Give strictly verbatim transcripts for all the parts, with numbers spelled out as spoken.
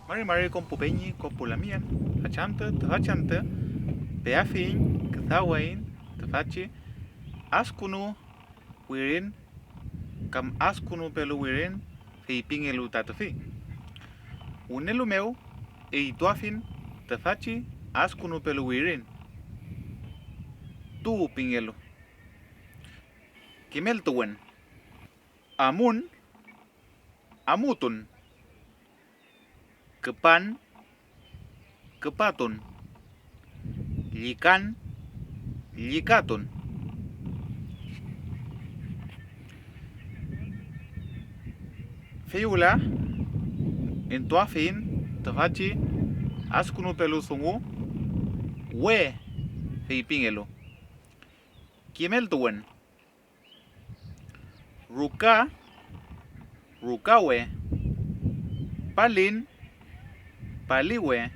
Mari mari kom pu peñi, kom pu lamngen, fachantü tüfachi antü peafiyiñ küdawaiñ tüfachi askünu wirin kam askünupelu wirin feypingelu ta tüfi. Wünelu mew üytuafiñ tüfachi askünupelu wirin, tu pingelu. Kimeltuwün. Amun, amutun. Küpan, küpatun. Llükan, llükatun. Fey wüla entuafiyiñ tüfachi askünupelu dungu we feypingelu. Kimeltuwün. Ruka, rukawe. Palin, paliwe.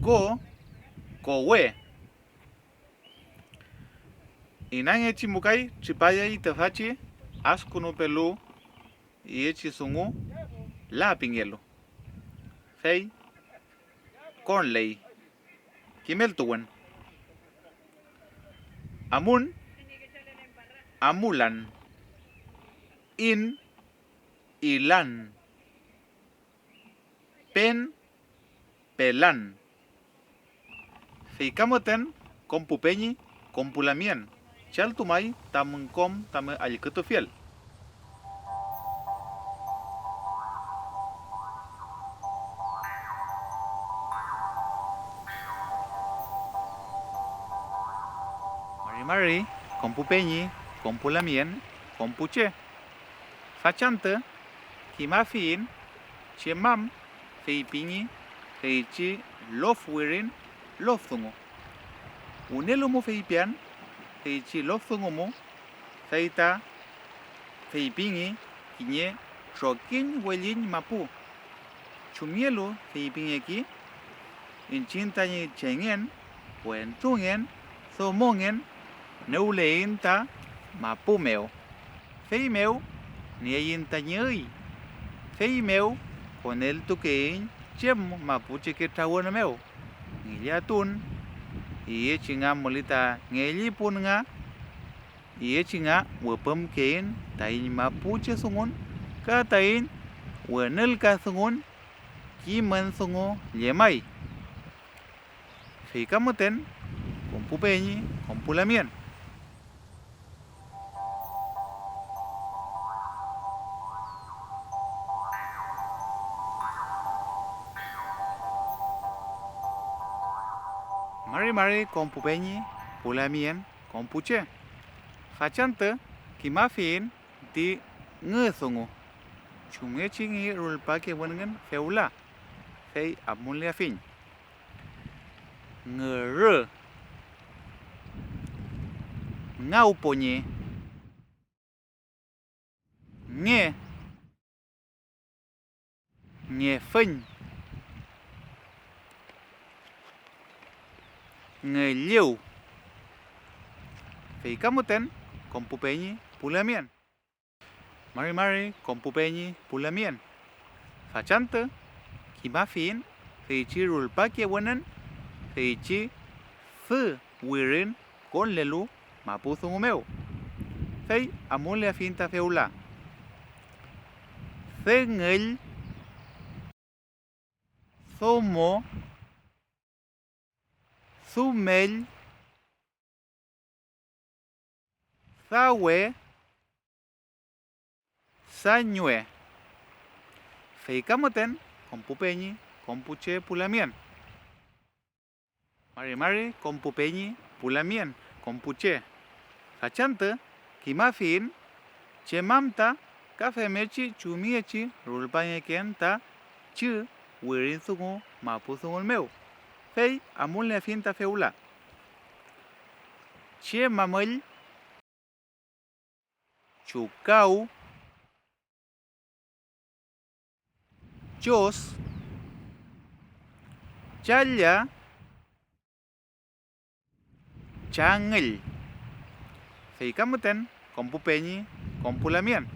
Ko, kowe. Inangechi mu kay tripayay tüfachi askünupelu iyechi dungu la pingelu. Fey konley. Kimeltuwün. Amun, amulan. In, ilan. Pen, pelan. Fey ka müten kom pu peñi, kom pu lamngen, chaltu may tamün kom tamün allkütufiel. Mari mari kom pu peñi, kom pu lamngen, kom pu che. Fachantü kimafiyiñ chem am feypingi feychi lof wirin lof dungu. Wünelu mu feypian feychi lof dungu mu, fey ta feypingi kiñe trokiñ welliñ mapu. ¿Chumngelu feypingeki? Iñchiñ tañi chengen, wentrungen, domongen nüwleiñ ta mapu mew. Feymew nieiñ tañi üy. Feymew koneltukeiñ chem mapucheke trawün mew, ngillatun, iyechi nga müley ta ngellipun nga, iyechi nga wüpümkeiñ taiñ mapuche dungun ka taiñ wünelka dungun, kimün dungu llemay. Fey ka müten kom pu peñi, kom pu lamngen. Mari mari kom pu peñi, pu lamngen, kom pu che. Fachantü kimafiyiñ ti ngü dungu, chumngechi ñi rulpake wünngün fewla, fey amuleafiñ. Ngürü, ngawpoñi, nge, ngefüñ, ngellüw. Fey ka müten kom pu peñi, pu lamngen. Mari mari kom pu peñi, pu lamngen. Fachantü kimafiyiñ feychi rulpake wünün feychi dü wirin konlelu mapu dungu mew, fey amuleafiñ ta fewla. Dengüll, domo, dumell, dawe, sañwe. Fey ka müten kom pu peñi, kom pu che, pu lamngen. Mari mari kom pu peñi, pu lamngen, kom pu che. Fachantü kimafiyiñ chem am ta ka femngechi chumngechi rulpangeken ta chü wirin dungu mapu dungun mew, fey amulniefiñ ta fewla. Che mamüll, chukaw, chos, challa, changüll. Fey ka müten kom pu peñi, kom pu lamngen.